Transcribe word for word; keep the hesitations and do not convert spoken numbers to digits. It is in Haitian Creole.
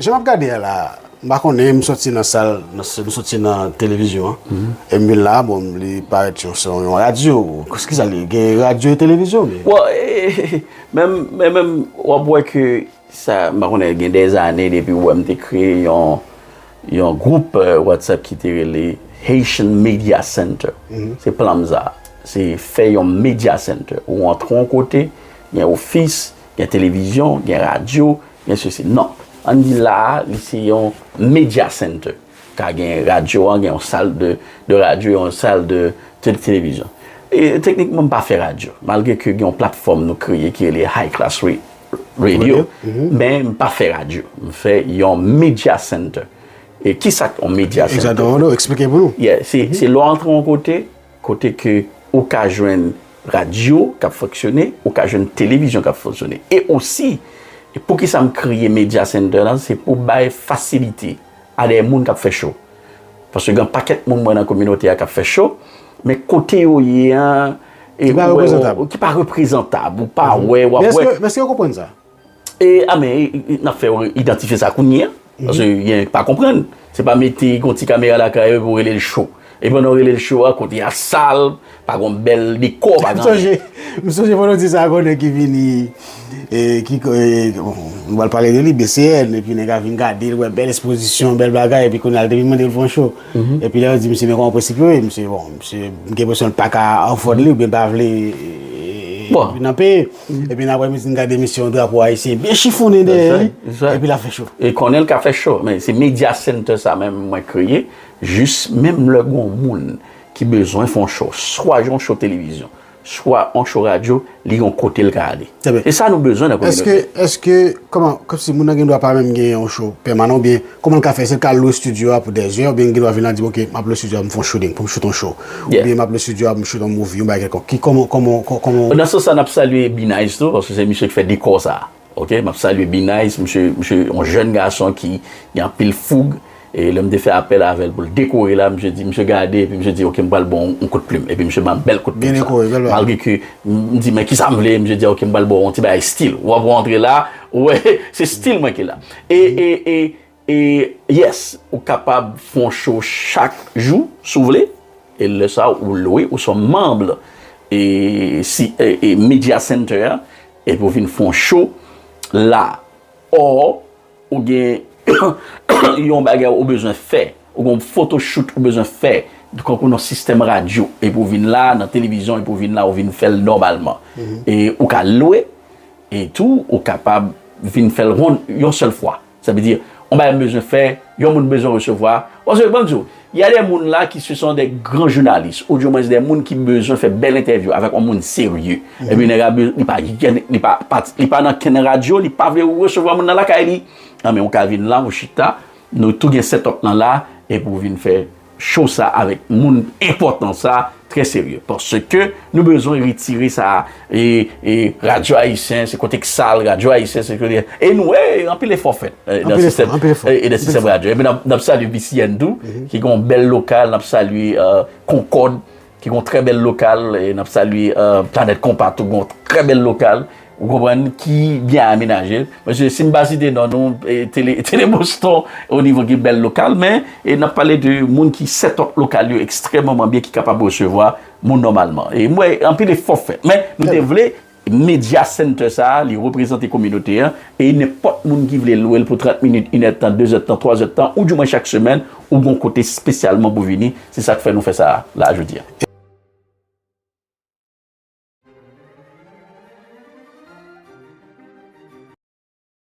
Jan m ap gade a la, m pa konnen, m soti nan sal, nan, m soti nan televizyon an, e m vin la, bon, li parèt yon, se yon radyo. Kisa li ye? Gen radyo e televizyon, men. Bon, eh, menm, men menm, w ap wè ke sa, m pa konnen, gen dèzane depi w wè m te kreye yon, yon gwoup eh, WhatsApp ki te rele Haitian Media Center. Se planm sa. Se fè yon media center. Ou antre yon kote, gen ofis, gen televizyon, gen radyo, gen sesi. Non. Ann di la a, li se yon media center. Ka gen radyo an, gen yon sal de, de radyo, yon sal de te- televizyon. E, teknikman, m pa fè radyo. Malgre ke gen yon platfòm nou kreye ki rele High Class Ra- Radio, men m pa fè radyo. M fè yon media center. E kisa k yon media center? Egzakteman, eksplike pou nou. Yeah, se se lè w antre yon kote, kote ke ou ka jwenn radyo k ap fonksyone, ou ka jwenn televizyon k ap fonksyone. E osi, poukisa m kreye media center la, se pou bay fasilite a dè moun k ap fè cho. Paske gen pakèt moun mwen nan kominote a k ap fè cho, men kote yo ye an, e, ki pa reprezantab, ki pa reprezantab, ou pa wè, w ap wè. Men èske yo konprann sa? E, a men, n ap fè yo idantifye sa kounye a. Paske gen pa konprann. Se pa mete yon ti kamera lakay ou epi w rele l cho. E pandan w rele l cho a, kote a sal, pa gen bèl dekò, pa gen anyen. M sonje, m sonje pandan w di sa, gon nèg ki vini, e, ki, e, bon, nou pral pale de li, B C N, epi nèg la vin gade l, wè bèl ekspozisyon, bèl bagay, epi kounye a l te vin mande l fè yon cho. Epi lè yo di misye, men kòman w prensip yo ye, misye, bon, misye, m gen enpresyon l pa ka afford li, oubyen l pa vle, e, nan peye. Epi nan aprèmidi, n gade misye yon drapo ayisyen byen chifonnen dèyè li, epi l ap fè cho. E konnen l ka fè cho, men se media center sa menm mwen kreye, jis menm lè gon moun ki bezwen fè yon cho, swa yon cho televizyon, swa yon cho radyo, li gon kote l ka ale. E sa nou bezwen nan kominote. Èske, èske, kòman, kòmsi moun nan gen dwa pa menm gen yon cho pèmanan, oubyen kòman l ka fè, èske l ka lwe estidyo a pou dèzè, oubyen l gen dwa vin la di, ok, m ap lwe estidyo a pou m fè yon shooting, pou m shoot yon cho, oubyen m ap lwe estidyo a pou m shoot yon movie, yon bagay kèlkonk. Ki, kòman, kòman, kòman. Nan sans sa, n ap salye B-Nice tou, paske se misye ki fè dekò sa a. Ok, m ap salye B-Nice, misye, misye yon jèn gason ki gen anpil foug. E lè m te fè apèl avè l pou l dekore la, misye di, misye gade, epi misye di, ok, m pral ba w yon kout plim. Epi misye ban m bèl kout plim sa. Malgre ke m di, men kisa m vle, misye di, ok, m pral ba w yon ti bagay stil. W ap rantre la, ou wè, se stil mwen ki la. E, e, e, e, yes, ou kapab fè yon show chak jou, si w vle. E lè sa a, ou lwe, ou se yon manm e, si, e, e Media Center a, epi w vin fè yon show la, or, ou gen yon bagay ou bezwen fè, ou gen yon photoshoot ou bezwen fè, kankou nan sistèm radyo, epi w vin la, nan televizyon, epi w vin la, ou vin fè l nòmalman. E ou ka lwe, e tou, ou kapab vin fè l yon, yon sèl fwa. Sa vle di, yon bagay m bezwen fè, yon moun bezwen resevwa. Paske, ban m di w, y a des moun la ki se sont des grands journalistes, ou du moins des moun ki bezwen fè bèl entèvyou avèk yon moun serye. Epi nèg la, li pa, li pa, li pa nan kenn radyo, li pa vle resevwa moun nan lakay li. Nan men ou ka vin la, ou chita, nou tou gen setup lan la, epi w vin fè show sa avèk moun enpòtan sa, trè serye. Paske nou bezwen retire sa, e, e, radyo ayisyen, se kote k sal, radyo ayisyen, se kote. E nou, e, anpil efò fèt, e, nan sistèm, e, e nan sistèm radyo. Epi n ap, n ap salye B C N tou, ki gen yon bèl lokal, n ap salye, e, Concorde, ki gen yon trè bèl lokal, e n ap salye, e, Planèt Konpa tou, gen yon trè bèl lokal. Ou konprann, ki byen amenaje. Mesye, si m pa site non nou, e, Tele, Tele Boston, o nivo ki bèl lokal, men, e, n ap pale de moun ki set up lokal yo ekstrèmman byen, ki kapab resevwa moun nòmalman. E m wè anpil efò fèt. Men, nou te vle, media center sa a, li reprezante kominote an, e nenpòt moun ki vle lwe l pou trant minit, inèdtan, dezèdtan, twazèdtan, ou di mwen chak semèn, ou gon kote espesyalman pou vini, se sa k fè nou fè sa la jodi a.